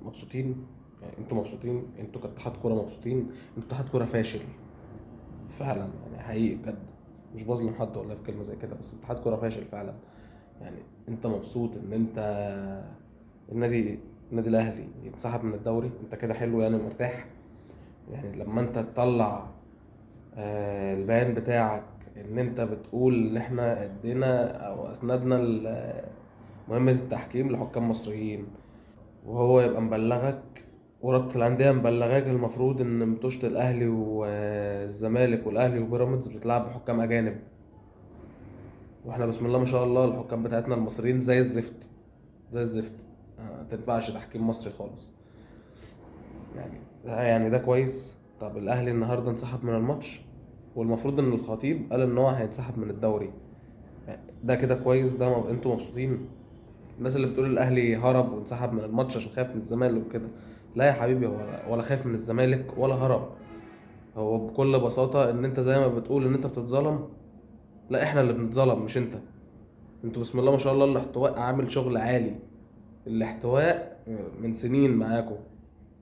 مبسوطين؟ يعني انتوا مبسوطين؟ انتوا كاتحاد كورة مبسوطين؟ انتوا اتحاد كورة فاشل فعلا، يعني حقيقي بجد، مش بظلم حد والله في كلمة زي كده، بس اتحاد كورة فاشل فعلا. يعني انت مبسوط ان انت النادي الاهلي ينسحب من الدوري؟ انت كده حلو يعني ومرتاح؟ يعني لما انت تطلع البيان بتاعك ان انت بتقول ان احنا ادينا او اسندنا مهمة التحكيم لحكام مصريين، وهو يبقى مبلغك ورابطة الأندية مبلغاك، المفروض إن متوشة الأهلي والزمالك والأهلي وبيراميدز بتلعب بحكام أجانب، وإحنا بسم الله ما شاء الله الحكام بتاعتنا المصريين زي الزفت، زي الزفت، ما تنفعش تحكيم مصري خالص. يعني ده كويس. طب الأهلي النهاردة انسحب من الماتش، والمفروض إن الخطيب قال إن هو هينسحب من الدوري، ده كده كويس؟ ده انتوا مبسوطين؟ الناس اللي بتقول الأهلي هرب وانسحب من الماتش عشان خايف من الزمالك وكده، لا يا حبيبي، هو ولا خايف من الزمالك ولا هرب. هو بكل بساطة إن أنت زي ما بتقول إن أنت بتتظلم، لا إحنا اللي بنتظلم مش أنت. أنتوا بسم الله ما شاء الله الاحتواء عامل شغل عالي، الاحتواء من سنين معاكم.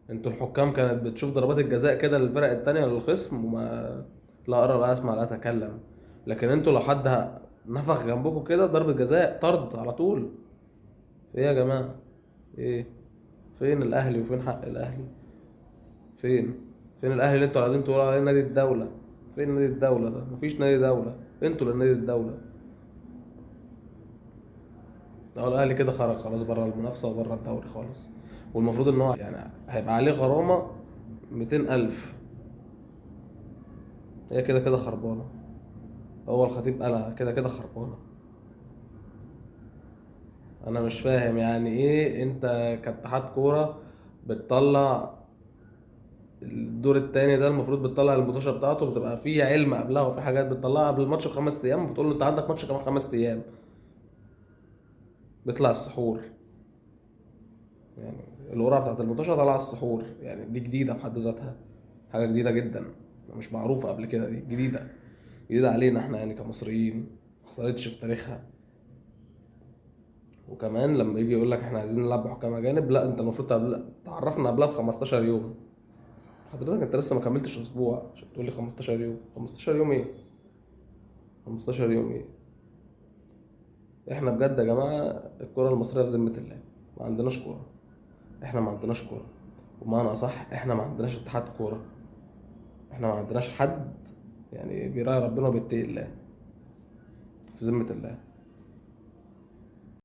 أنتوا الحكام كانت بتشوف ضربات الجزاء كده للفرق التانية للخصم وما لا أرى لا أسمع لا أتكلم، لكن أنتوا لو حد نفخ جنبكم كده ضربة جزاء طرد على طول. ايه يا جماعة؟ ايه؟ فين الاهلي وفين حق الاهلي؟ فين الاهلي اللي انتوا قاعدين تقولوا عليه نادي الدولة؟ فين نادي الدولة ده؟ مفيش نادي دولة، انتوا اللي نادي الدولة. الاهلي كده خرج خلاص بره المنافسة وبره الدوري خالص، والمفروض ان هو يعني هيبقى عليه غرامة 200,000. هي كده كده خربانة، هو الخطيب قالها كده كده خربانة. انا مش فاهم يعني ايه انت كاتحاد كورة بتطلع الدور التاني ده، المفروض بتطلع المطوشه بتاعته بتبقى فيه علم قبلها، وفي حاجات بتطلعها قبل الماتش ب5 ايام، بتقول له انت عندك ماتش كمان 5 ايام، بيطلع السحور. يعني القرعة بتاعت المطوشه طالعه السحور، يعني دي جديدة في حد ذاتها، حاجة جديدة جدا مش معروفة قبل كده، دي جديدة علينا احنا يعني كمصريين، ما حصلتش في تاريخها. وكمان لما يجي يقول لك احنا عايزين نلعب بحكام اجانب، لا انت المفروض تعرفنا قبلها ب 15 يوم. حضرتك انت لسه ما كملتش اسبوع عشان تقول لي 15 يوم. 15 يوم ايه؟ 15 يوم ايه؟ احنا بجد يا جماعة الكره المصرية في ذمه الله، ما عندناش كورة، احنا ما عندناش كورة، ومعنى اصح احنا ما عندناش اتحاد كورة، احنا ما عندناش حد يعني بيراعي ربنا وبيتقي الله، في ذمه الله.